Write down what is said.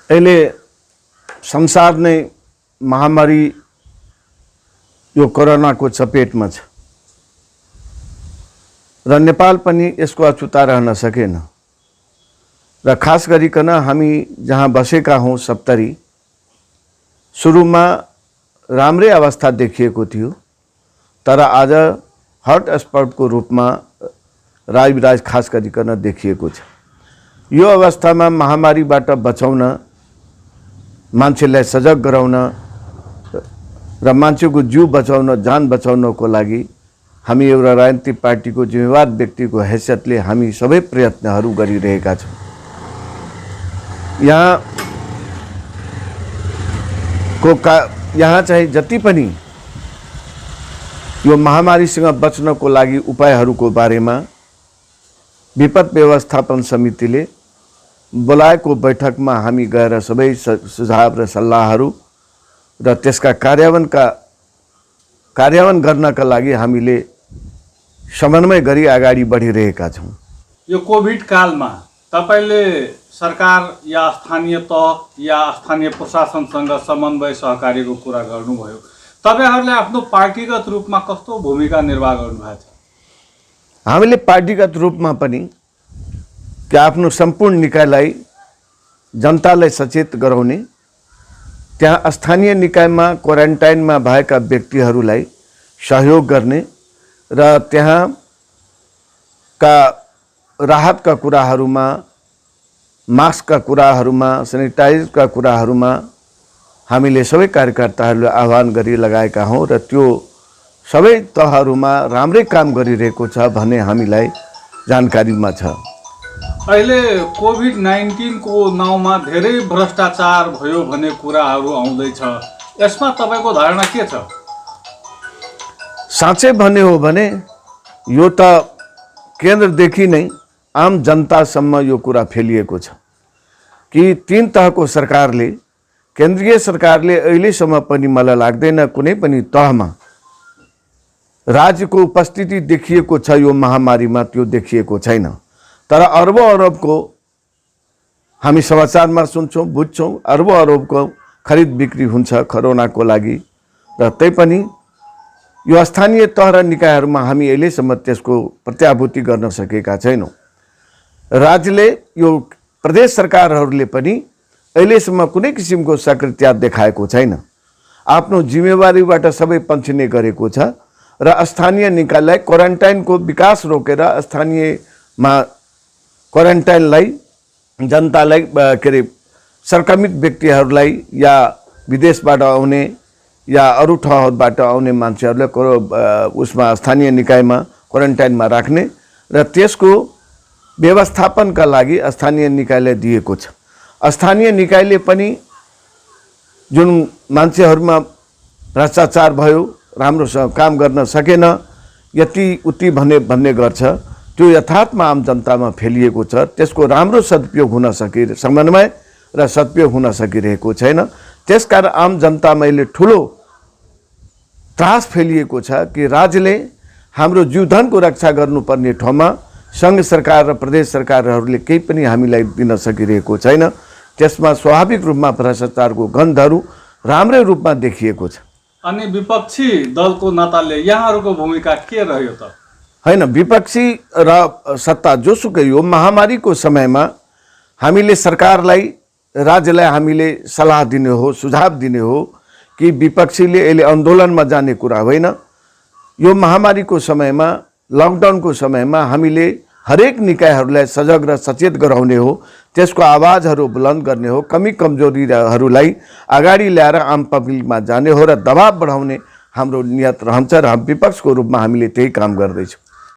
अहिले संसार नै महामारी यो कोरोनाको चपेटमा छ र नेपाल पनि यसको अछुता रहन सकेन र खास गरिकन हामी जहाँ बसेका हौं सप्तरी सुरुमा राम्रै अवस्था देखिएको थियो तर आज हटस्पटको रूपमा राजविराज खास गरिकन देखिएको छ। यो अवस्थामा महामारीबाट बचाउन मान्छेलाई सजग गराउन र मान्छेको जीव बचाउन जान बचाउनको लागि हामी एउटा राजनीतिक पार्टीको जिम्मेवार व्यक्तिको हैसियतले हामी सबै प्रयत्नहरू गरिरहेका छौं। यहाँ चाहिँ जति पनि यो महामारीसँग बच्नको लागि उपायहरूको बारेमा विपद व्यवस्थापन समितिले बोलाएको बैठकमा हामी गएर सबै सुझाव र सल्लाहहरू र त्यसका कार्यान्वयन गर्नका लागि हामीले समन्वय गरी अगाडि बढिरहेका छौं। यो कोभिड कालमा तपाईले सरकार या स्थानीय तह या स्थानीय प्रशासनसँग समन्वय सहकार्यको कुरा गर्नुभयो। तपाईहरुले आफ्नो पार्टीगत रूपमा कस्तो भूमिका निर्वाह गर्नुभएको छ? हामीले पार्टीगत रूपमा पनि कि आफ्नो सम्पूर्ण निकायलाई जनतालाई सचेत गराउने, त्यहाँ स्थानीय निकायमा क्वारेन्टाइनमा भएका व्यक्तिहरूलाई सहयोग गर्ने र त्यहाँ का राहतका कुराहरूमा, मास्कका कुराहरूमा, सेनिटाइजरका कुराहरूमा हामीले सबै कार्यकर्ताहरूले आह्वान गरी लगाएका हौं र त्यो सबै तहहरूमा राम्रै काम गरिरहेको छ भन्ने हामीलाई जानकारीमा छ। अहिले कोभिड-19 को नाउँमा धेरै भ्रष्टाचार भयो भन्ने कुराहरू आउँदैछ। यसमा तपाईको धारणा के छ? साँच्चै भन्ने हो भने यो त केन्द्रदेखि नै आम जनतासम्म यो कुरा फैलिएको छ कि तीन तहको सरकारले, केन्द्रीय सरकारले अहिलेसम्म पनि मलाई लाग्दैन कुनै पनि तहमा राज्यको उपस्थिति देखिएको छ यो महामारीमा, त्यो देखिएको छैन। तर अर्बौं अरबको हामी समाचारमा सुन्छौं, बुझ्छौं, अर्बौं अरबको खरिद बिक्री हुन्छ कोरोनाको लागि र तैपनि यो स्थानीय तह र निकायहरूमा हामी अहिलेसम्म त्यसको प्रत्याभूति गर्न सकेका छैनौं। राज्यले यो प्रदेश सरकारहरूले पनि अहिलेसम्म कुनै किसिमको सक्रियता देखाएको छैन। आफ्नो जिम्मेवारीबाट सबै पन्छिने गरेको छ र स्थानीय निकायलाई क्वारेन्टाइनको विकास रोकेर स्थानीयमा क्वारेन्टाइनलाई जनतालाई के अरे संक्रमित व्यक्तिहरूलाई या विदेशबाट आउने या अरू ठाउँबाट आउने मान्छेहरूलाई उसमा स्थानीय निकायमा क्वारेन्टाइनमा राख्ने र त्यसको व्यवस्थापनका लागि स्थानीय निकायले दिएको छ। स्थानीय निकायले पनि जुन मान्छेहरूमा भ्रष्टाचार भयो, राम्रोसँग काम गर्न सकेन, यति उति भन्ने गर्छ, त्यो यथार्थमा आम जनतामा फैलिएको छ। त्यसको राम्रो सदुपयोग हुन समन्वय र सदुपयोग हुन सकिरहेको छैन। त्यसकारण आम जनतामा अहिले ठूलो त्रास फैलिएको छ कि राज्यले हाम्रो जीवधनको रक्षा गर्नुपर्ने ठाउँमा संघ सरकार र प्रदेश सरकारहरूले केही पनि हामीलाई दिन सकिरहेको छैन। त्यसमा स्वाभाविक रूपमा भ्रष्टाचारको गन्धहरू राम्रै रूपमा देखिएको छ। अनि विपक्षी दलको नेताले यहाँहरूको भूमिका के रह्यो त? हैन, विपक्षी र सत्ता जोसुकै यो महामारीको समयमा हामीले सरकारलाई, राज्यलाई हामीले सल्लाह दिने हो, सुझाव दिने हो कि विपक्षीले अहिले आन्दोलनमा जाने कुरा होइन। यो महामारीको समयमा, लकडाउनको समयमा हामीले हरेक निकायहरूलाई सजग र सचेत गराउने हो, त्यसको आवाजहरू बुलन्द गर्ने हो, कमी कमजोरीहरूलाई अगाडि ल्याएर आम पब्लिकमा जाने हो र दबाव बढाउने हाम्रो नियत रहन्छ र विपक्षको रूपमा हामीले त्यही काम गर्दैछौँ।